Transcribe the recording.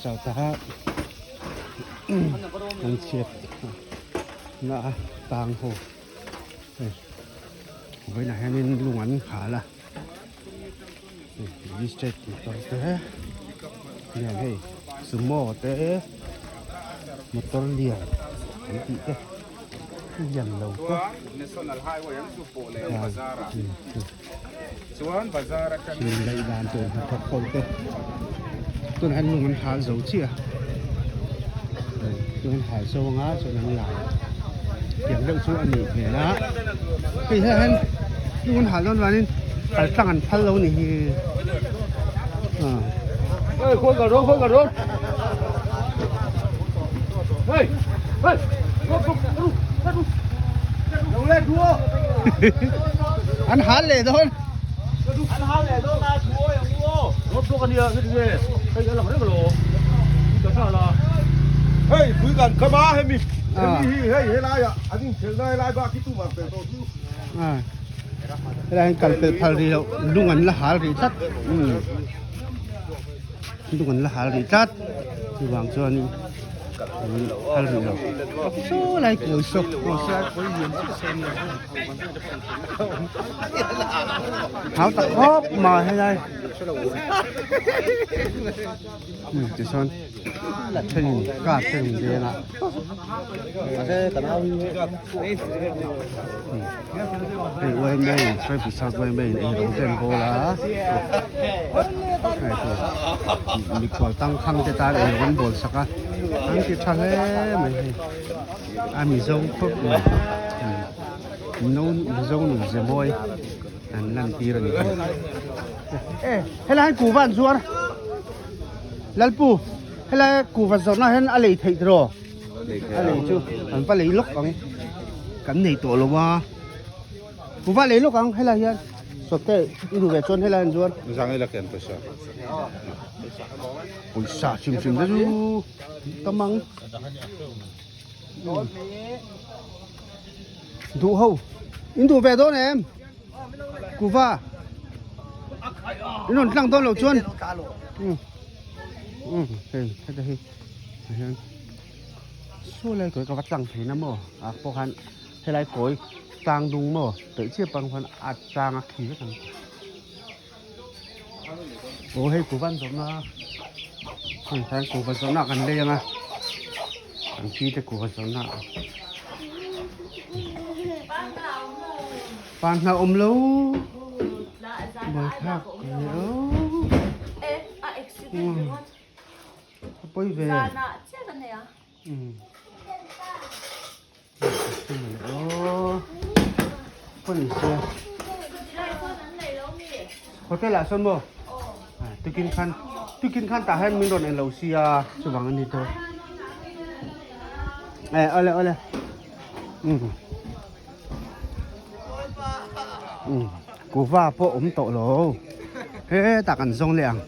South a an chhiat na a tang ho hei vawiinah hianin lung an hal a district motor te hian hei sumo te motor lian an tih te lian lo te thil daih dan tur hnathawk ho te tunah hian lung an hal zo chiah a lung an hal zo anga chuan an la tiang deuh chu a nih hmel a hei helaiah hian lung an hal dawn vangin kal tlang an phal lo a ni hi An hal leh dawn. An hal leh dawn a thu awi ang u aw. Rawt bawk a nia heti nge hei a lang reng alo ka hra la. Hei pui kan kham a hemi hemi hi hei helai ah an inphelh na helai bak hi tumah pel tawh chu. Helai hian kal pel phal rih loh lung an la hal rih tlat lung an la hal rih tlat chuvang chuanin an hal rih lo saw lai kawi sawk aw saw lai kawi lian chiah saw ania hau tak khawp mai helai tichuan thenin car te rawn veng a hei yma in service a yma in eirawng te an bawl a mikhual tangkhang te tan eirawng an bawl sak a an ti tha hle mai hei a mizo khawp mai mizo nun ze mawi an lan tir a ni hei helai hian kuhva an zuar. Lalpu, helai kuhva zawrhna hian a lei theih tiraw? A lei chu an va lei lawk ang, kan nei tawh lo a. Kuhva lei lawk ang helai hian sawte i duh ve chuan helai hian chuan. Zang ila ken pawisa. Pawisa hrim hrim te chu tam ang. Duh ho, in duh ve dawn em? Kuhva in rawn tlang dawn loh chuan um hei heta hi ah hian saw lai kawi ka va tlang thei na maw ah pawh khan helai kawi tlang dung maw peih chiah pang khan a tlang a khi vek ang aw hei kuhva an zawrhna hei khan kuhva zawrhna kan lei ang a kan pi te kuhva zawrhna Panhnah awm lo buaithlak ania a pawi ve hotel ah sawn maw tukin khan tukin khan tah hian min rawn en lo sia chuvang a ni tawh e awle awle Kuhva pawh awm tawh lo hetah kan zawng leh ang.